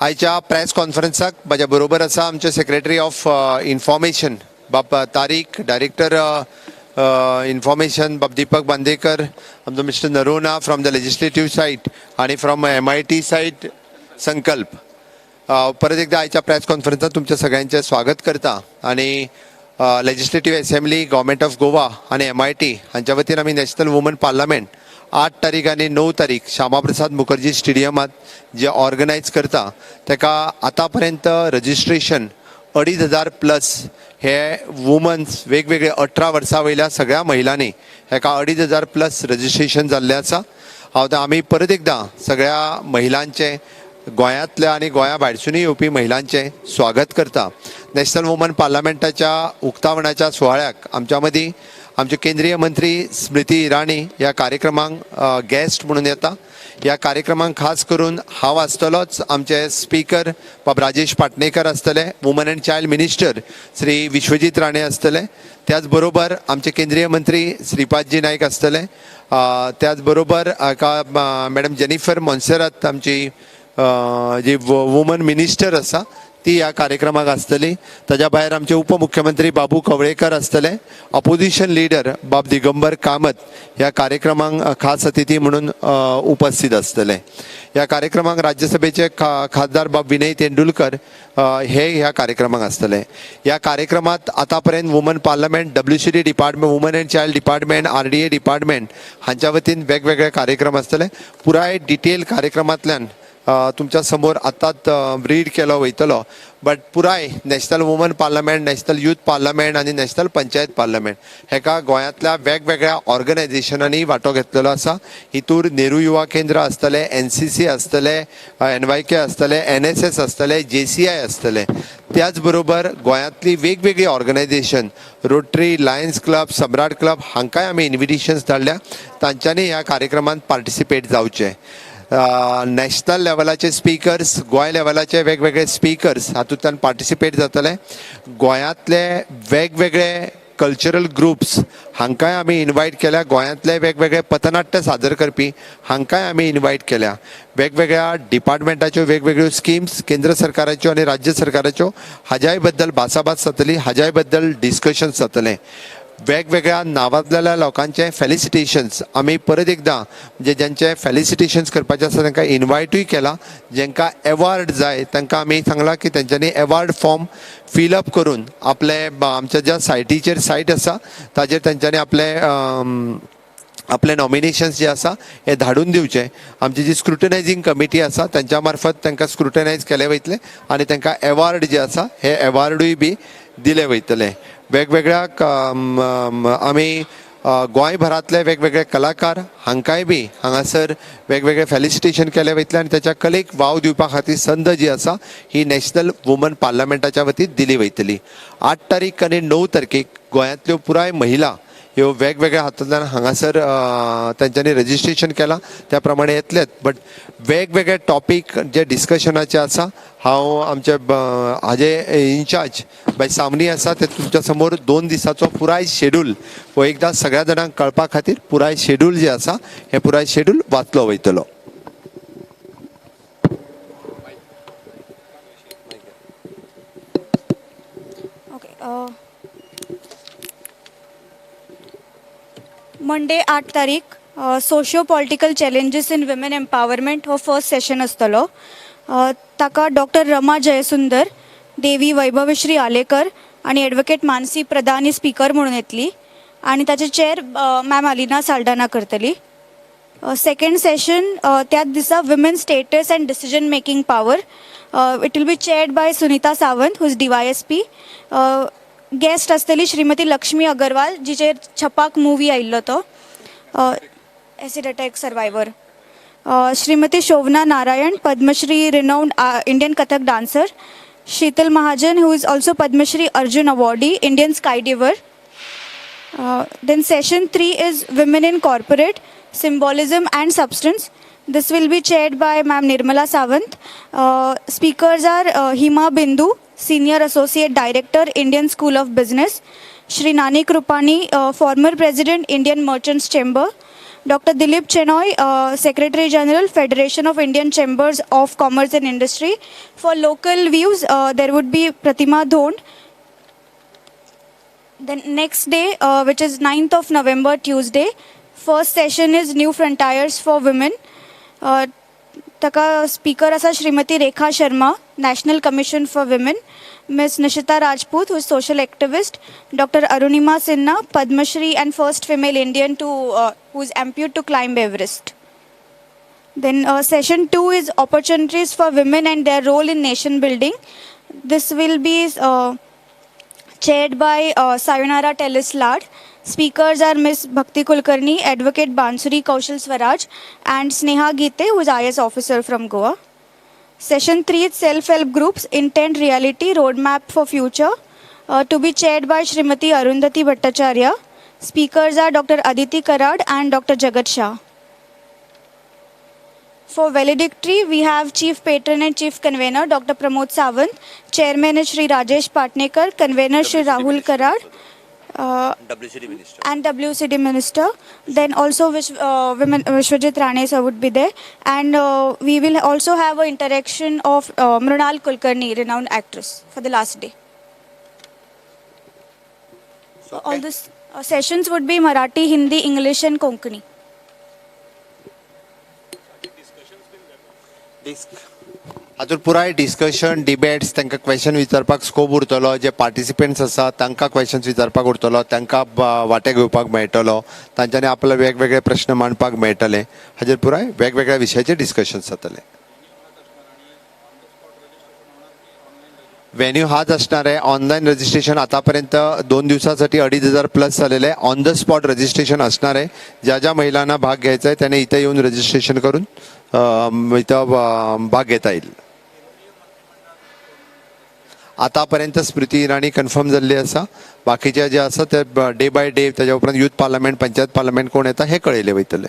आयच्या प्रेस कॉन्फरन्साक म्हज्या बरोबर आसा आमचे सेक्रेटरी ऑफ इन्फॉर्मेशन बाब तारीक, डायरेक्टर इन्फॉर्मेशन बाब दीपक बांदेकर, आमचो mister Noronha from the legislative side आनी फ्रॉम MIT side संकल्प. परत एकदा आयच्या प्रेस कॉन्फरन्सात तुमच्या सगळ्यांचें स्वागत करता आनी legislative assembly government of Goa आनी MIT हांच्या वतीन आमी नॅशनल वुमन पार्लमेंट 8 तारीख आनी 9 तारीख श्यामाप्रसाद मुखर्जी स्टेडियमात जे ऑर्गनायज करता तेका आतां पर्यंत रजिस्ट्रेशन 2500 प्लस हे वुमन्स वेगवेगळे 18 वर्सां वयल्या सगळ्या महिलांनी हेका 2500 प्लस रजिस्ट्रेशन जाल्लें आसा. हांव आतां आमी परत एकदां सगळ्या महिलांचें गोंयांतल्या आनी गोंया भायरसूनय येवपी महिलांचें स्वागत करता. नॅशनल वुमन पार्लमेंटाच्या उक्तावणाच्या सुवाळ्याक आमच्या मदीं आमचे केंद्रीय मंत्री स्मृती इराणी ह्या कार्यक्रमांक गेस्ट म्हणून येता. ह्या कार्यक्रमांक खास करून हांव आसतलोच, आमचे स्पीकर बाब राजेश पाटणेकर आसतले, woman and child minister Shri Vishwajit Rane आसतले, त्याच बरोबर आमचे केंद्रीय मंत्री श्रीपादजी नायक आसतले, त्याच बरोबर हाका मॅडम जेनिफर मोन्सेरात आमची जी वुमन मिनिस्टर आसा ती ह्या कार्यक्रमाक आसतली. ताज्या भायर आमचे उपमुख्यमंत्री बाबू कवळेकर आसतले, ऑपोजिशन लिडर बाब दिगंबर कामत ह्या कार्यक्रमाक खास अतिथी म्हणून उपस्थित आसतले. ह्या कार्यक्रमाक राज्यसभेचे खासदार बाब विनय तेंडुलकर हे ह्या कार्यक्रमाक आसतले. ह्या कार्यक्रमात आतां पर्यंत woman parliament, WCD department, woman and child department, RDA department हांच्या वतीन वेगवेगळे कार्यक्रम आसतले. पुराय डिटेल कार्यक्रमांतल्यान तुमच्या समोर आतांच रीड केलो वयतलो, बट पुराय national woman parliament, national youth parliament आनी नॅशनल पंचायत पार्लमेंट हेका गोंयांतल्या वेगवेगळ्या ऑर्गनायझेशनांनी वांटो घेतलेलो आसा. हितूर नेहरू युवा केंद्र आसतलें, NCC आसतलें, NYK आसतलें, NSS आसतलें, JCI आसतलें. त्याच बरोबर गोंयांतली वेगवेगळी organisation, rotary, lions club, Samrat club हांकांय आमी इन्विटेशन्स धाडल्या, तांच्यांनी ह्या कार्यक्रमांत पार्टिसिपेट जावचें. नॅशनल लेवलाचे स्पिकर्स, गोंय लेवलाचे वेगवेगळे स्पिकर्स हातूंतल्यान पार्टिसिपेट जातले. गोंयांतले वेगवेगळे कल्चरल ग्रुप्स हांकांय आमी इनवायट केल्या, गोंयांतले वेगवेगळे पथनाट्य सादर करपी हांकांय आमी इनवायट केल्या. वेगवेगळ्या डिपार्टमेंटाच्यो वेगवेगळ्यो स्किम्स केंद्र सरकाराच्यो आनी राज्य सरकाराच्यो हाज्याय बद्दल भासाभास जातली, हाज्याय बद्दल डिस्कशन्स जातलें. वेगवेगळ्या नावाजलेल्या लोकांचे फेलिसिटेशन्स आमी परत एकदां म्हणजे ज्यांचे फेलिसिटेशन्स करपाचे आसा तांकां इनवायटूय केला. जांकां एवॉर्ड जाय तांकां आमी सांगलां की तेंच्यांनी एवॉर्ड फॉर्म फिलअप करून आपले आमच्या ज्या सायटीचेर सायट आसा ताजेर तेंच्यांनी आपले आपले नॉमिनेशन्स जे आसा हे धाडून दिवचे. आमची जी स्क्रुटनायझींग कमिटी आसा तांच्या मार्फत तांकां स्क्रुटनायज केले वयतले आनी तांकां एवॉर्ड जे आसा हे एवॉर्डूय बी दिले वयतले. वेगवेगळ्या आमी गोंयभरांतले वेगवेगळे कलाकार हांकांय बी हांगासर वेगवेगळे फेलिसिटेशन केले वयतले आनी ताच्या कलेक वाव दिवपा खातीर संद जी आसा ही नॅशनल वुमन पार्लमेंटाच्या वतीन दिली वयतली. 8 तारीख आनी 9 तारखेक गोंयांतल्यो पुराय महिला ह्यो वेगवेगळ्या हातूंतल्यान हांगासर तांच्यांनी रजिस्ट्रेशन केलां त्या प्रमाणे येतलेच, बट वेगवेगळे टॉपीक जे डिस्कशनाचे आसा हांव आमचे हाजे इन्चार्ज बाय सामनी आसा ते तुमच्या समोर 2 दिसाचो पुराय शेड्यूल हो एकदां सगळ्या जाणांक कळपा खातीर पुराय शेड्यूल जे आसा हें पुराय शेड्यूल वाचलो वयतलो. ओके, मंडे 8 तारीख socio political challenges in women empowerment हो फर्स्ट सेशन आसतलो. ताका डॉक्टर रमा जयसुंदर, देवी वैभवश्री आलेकर आनी एडवोकेट मानसी प्रधान ही स्पिकर म्हणून येतली आनी ताचे चेअर मॅम अलिना साल्डाना करतली. सेकंड सेशन त्याच दिसा women status and decision making power, it will be chaired by Sunita Sawant who is DYSP. Guest आसतली श्रीमती लक्ष्मी अगरवाल जिचेर छपाक मुवी आयिल्लो तो acid attack survivor, Shrimati Shobhana Narayan Padmashri renowned Indian Kathak dancer, Sheetal Mahajan who is also Padmashri Arjun awardee, Indian skydiver. Then session 3 is women in corporate symbolism and substance. This will be chaired by Ma'am Nirmala Sawant. Speakers are Hima Bindu, Senior Associate Director, Indian School of Business, Shri Nani Krupani, former President, Indian Merchants Chamber, Doctor Dilip Chenoy, Secretary General, Federation of Indian Chambers of Commerce and Industry. For local views, there would be Pratima Dhond. Then next day, which is 9th of November, Tuesday, first session is New Frontiers for Women. Taka speaker asa Shrimati Rekha Sharma, National Commission for Women, Ms. Nishita Rajput, who is social activist, Dr. Arunima Sinha, Padma Shri and first female Indian to who is ampute to climb Everest. Then session 2 is opportunities for women and their role in nation building. This will be chaired by Sayonara Tellis Lad. Speakers are Ms. Bhakti Kulkarni, Advocate Bansuri Kaushal Swaraj, and Sneha Gite, who is IS officer from Goa. Session 3 is Self-Help Groups, Intent Reality, Roadmap for Future, to be chaired by Shrimati Arundhati Bhattacharya. Speakers are Dr. Aditi Karad and Dr. Jagat Shah. For valedictory, we have Chief Patron and Chief Convener Dr. Pramod Sawant, Chairman is Shri Rajesh Patnekar, Convener Shri Rahul Karad, WCD Minister. And WCD Minister. Then also Vishwajit Rane sir would be there. And we will also have an interaction of Mrunal Kulkarni, renowned actress, for the last day. So, all these sessions would be Marathi, Hindi, English and Konkani. हातूंत पुराय discussion, debates, तांकां question विचारपाक scope उरतलो. जे participants आसा तांकां questions विचारपाक उरतलो, तांकां वांटे घेवपाक मेळटलो, तांच्यांनी आपले वेगवेगळे प्रश्न मांडपाक मेळटले. हाजेर पुराय वेगवेगळ्या विशयाचेर डिस्कशन्स जातले. व्हेन्यू हाच असणार आहे. ऑनलाईन रजिस्ट्रेशन आतापर्यंत 2 दिवसासाठी 2500 प्लस झालेलं आहे. ऑन the spot registration असणार आहे. ज्या ज्या महिलांना भाग घ्यायचा आहे त्याने इथं येऊन रजिस्ट्रेशन करून इथं भाग घेता येईल. आतापर्यंत स्मृती इराणी कन्फर्म जाल्ली आसा. बाकीचे जे आसा ते डे बाय डे, त्याच्या उपरांत युथ पार्लमेंट, पंचायत पार्लमेंट कोण येता हे कळयले वयतले.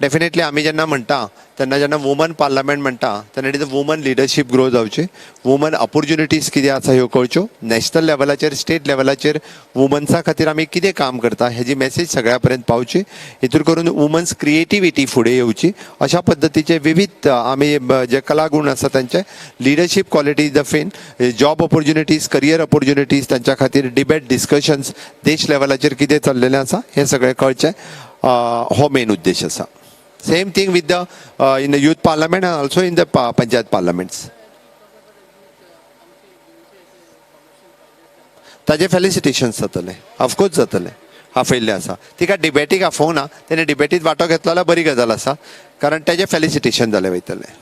डेफिनेटली आमी जेन्ना म्हणटा तेन्ना जेन्ना वुमन पार्लमेंट म्हणटा तेन्ना it is a woman leadership grow जावची, वुमन ऑपॉर्च्युनिटीज कितें आसा ह्यो कळच्यो. नॅशनल लेवलाचेर, स्टेट लेवलाचेर वुमन्सा खातीर आमी कितें काम करता हेजी मॅसेज सगळ्या पर्यंत पावची. हितूर करून वुमन्स क्रिएटिविटी फुडें येवची. अशा पद्दतीचे विविध आमी जे कलागूण आसा तांचे leadership quality the fin job opportunities, career opportunities तांच्या खातीर डिबेट, डिस्कशन्स देश लेवलाचेर कितें चल्लेलें आसा हें सगळें कळचें, हो मेन उद्देश आसा. Same thing with the in the youth parliament and also in the panchayat parliaments. ताजे फेलिसिटेशन्स जातले, ऑफकोर्स जातले. आपयल्ले आसा तिका डिबेटीक आफोवंक ना, तेणे डिबेटीत वांटो घेतलो जाल्यार बरी गजाल आसा, कारण तेजें फेलिसिटेशन जालें वयतलें.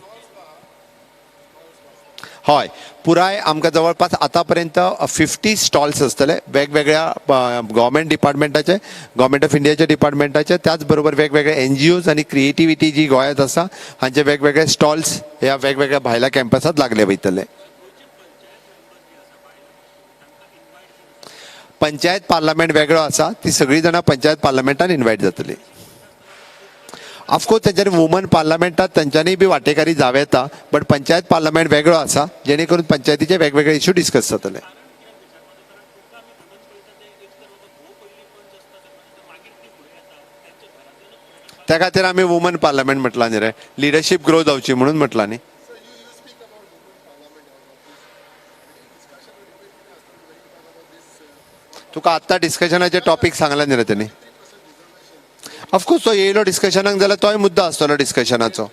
हय, पुराय आमकां जवळपास आतां पर्यंत 50 स्टॉल्स आसतले वेगवेगळ्या गव्हर्मेंट डिपार्टमेंटाचे, गव्हर्मेंट ऑफ इंडियाच्या डिपार्टमेंटाचे, त्याच बरोबर वेगवेगळे एनजीओज आनी क्रिएटिविटी जी गोंयांत आसा हांचे वेगवेगळे स्टॉल्स ह्या वेगवेगळ्या भायल्या कॅम्पसांत लागले वयतले. पंचायत पार्लमेंट वेगळो आसा, ती सगळीं जाणां पंचायत पार्लमेंटान इनवायट जातली. ऑफकोर्स तेंच्यांनी वुमन पार्लमेंटात तेंच्यांनी बी वांटेकारी जावं येता, बट पंचायत पार्लमेंट वेगळो आसा जेणे करून पंचायतीचे वेगवेगळे इश्यू डिस्कस जातले. त्या खातीर आमी वुमन पार्लमेंट म्हटलां न्ही रे, लिडरशीप ग्रो जावची म्हणून म्हटलां न्ही. तुका आत्तां डिस्कशनाचे टॉपीक सांगला न्ही रे तेणी. ऑफकोर्स तो येयलो डिस्कशनाक जाल्यार तोय मुद्दो आसतलो डिस्कशनाचो.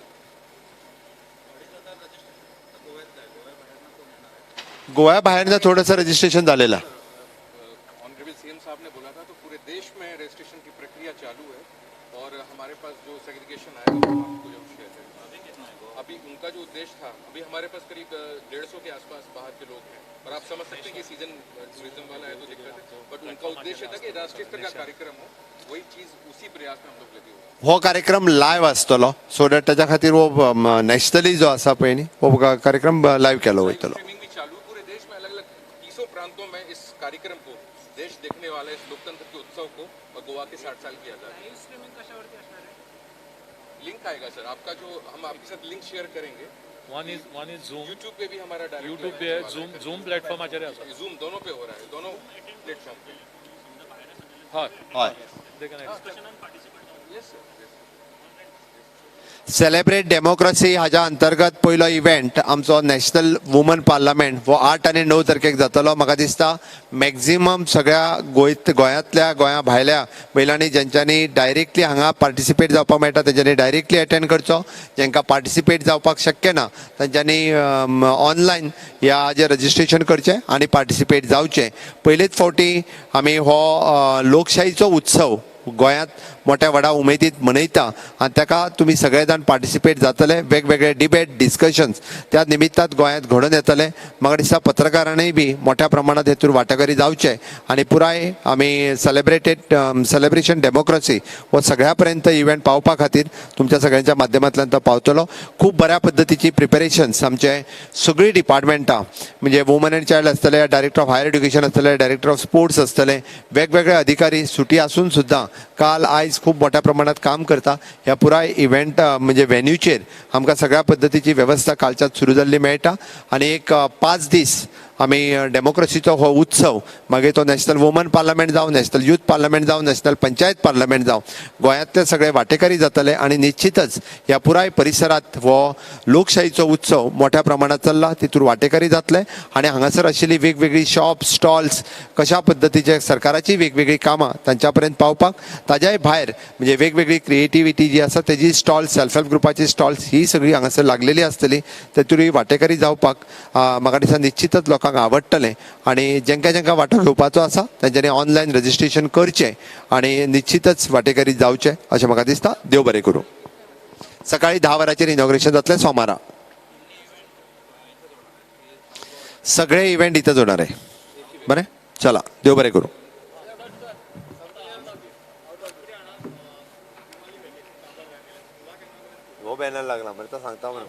गोव्या भायर ना थोडंसं रजिस्ट्रेशन झालेलं. ऑनरेबल सीएम साहब ने बोला था तो पूरे देश में रजिस्ट्रेशन की प्रक्रिया चालू है और हमारे पास जो सेग्रीगेशन आएगा वो हम आपको जरूर शेयर करेंगे. अभी उनका जो उद्देश्य था, अभी हमारे पास करीब 150 के आसपास बाहर के लोग हैं और आप समझ सकते हैं कि सीजन टूरिज्म वाला है तो दिक्कत है, बट उनका उद्देश्य था कि राष्ट्रीय स्तर का कार्यक्रम हो, वही चीज उसी प्रयास में हम लोग लगे हुए हैं. हो कार्यक्रम लायव्ह आसतलो, सो that ताच्या खातीर हो नॅशनली जो आसा पळय न्ही हो कार्यक्रम लायव्ह केलो वयतलो. स्ट्रीमिंग भी चालू है, पूरे देश में अलग अलग 300 प्रांतों में इस कार्यक्रम को देश देखने वाला है, इस लोकतंत्र के उत्सव को और गोवा के 60 साल की आजादी. लिंक आएगा सर आपका, जो हम आपके साथ लिंक शेयर करेंगे One is Zoom. YouTube pay भी हमारा डायरेक्ट यूट्यूब पे आहे, झूम झूम प्लॅटफॉर्माचेर आसा. जूम दोनों पे हो रहा है, दोनों प्लेटफॉर्म पे. हय. हय. They can access. Yes sir. Celebrate democracy हाज्या अंतर्गत पयलो इव्हेंट आमचो नॅशनल वुमन पार्लमेंट हो 8 आनी 9 तारखेक जातलो. म्हाका दिसता मॅक्झिमम सगळ्या गोंयांतल्या गोंया भायल्या बैलांनी जेंच्यांनी डायरेक्टली हांगा पार्टिसिपेट जावपाक मेळटा तेंच्यांनी डायरेक्टली अटेंड करचो. जेंकां पार्टिसिपेट जावपाक शक्य ना तेंच्यांनी ऑनलायन ह्या हाजेर रजिस्ट्रेशन करचें आनी पार्टिसिपेट जावचें. पयलेच फावटी आमी हो लोकशाहीचो उत्सव गोंयांत मोठ्या व्हडा उमेदीत मनयता आनी ताका तुमी सगळे जाण पार्टिसिपेट जातले. वेगवेगळे डिबेट डिस्कशन्स त्या निमित्तात गोंयांत घडोवन येतले. म्हाका दिसता पत्रकारांनीय बी मोठ्या प्रमाणात हेतूर वांटेकरी जावचे आनी पुराय आमी सेलेब्रेशन डेमोक्रसी हो सगळ्या पर्यंत इव्हेंट पावपा खातीर तुमच्या सगळ्यांच्या माध्यमांतल्यान तो पावतलो. खूब बऱ्या पद्दतीची प्रिपेरेशन्स आमचे सगळीं डिपार्टमेंटां म्हणजे वुमन एंड चायल्ड आसतले, डायरेक्टर ऑफ हायर एड्युकेशन आसतले, डायरेक्टर ऑफ स्पोर्ट्स आसतले, वेगवेगळे अधिकारी सुटी आसून सुद्दां काल आयज खूब मोठ्या प्रमाणात काम करता. ह्या पुराय इव्हेंट म्हणजे व्हेन्यूचेर आमकां सगळ्या पद्दतीची वेवस्था कालच्यान सुरू जाल्ली मेळटा आनी एक 5 दीस आमी डेमोक्रसीचो हो उत्सव, मागीर तो नॅशनल वुमन पार्लमेंट जावं, नॅशनल यूथ पार्लमेंट जावं, नॅशनल पंचायत पार्लमेंट जावं, गोंयांतले सगळे वांटेकारी जातले आनी निश्चितच ह्या पुराय परिसरांत हो लोकशाहीचो उत्सव मोठ्या प्रमाणात चल्ला तितून वांटेकारी जातले आनी हांगासर आशिल्ली वेगवेगळी शॉप्स स्टॉल्स कशा पद्दतीचे सरकाराची वेगवेगळी कामां तांच्या पर्यंत पावपाक, ताज्याय भायर म्हणजे वेगवेगळी क्रिएटिविटी जी आसा तेजी स्टॉल्स, सेल्फ हेल्प ग्रुपाची स्टॉल्स ही सगळी हांगासर लागलेली आसतली. तेतूय वांटेकारी जावपाक म्हाका दिसता निश्चितच लोकांक आवडटलें आनी जेंकां जेंकां वांटो घेवपाचो आसा तेंच्यांनी ऑनलायन रजिस्ट्रेशन करचें आनी निश्चितच वांटेकारी जावचें अशें म्हाका दिसता. देव बरें करूं. सकाळी 10 वरांचेर इनॉग्रेशन जातलें सोमारा. सगळे इव्हेंट इथंच होणार आहे. बरें, चला, देव बरें करूं. हो बॅनर लागला मरे, तो सांगता म्हणून.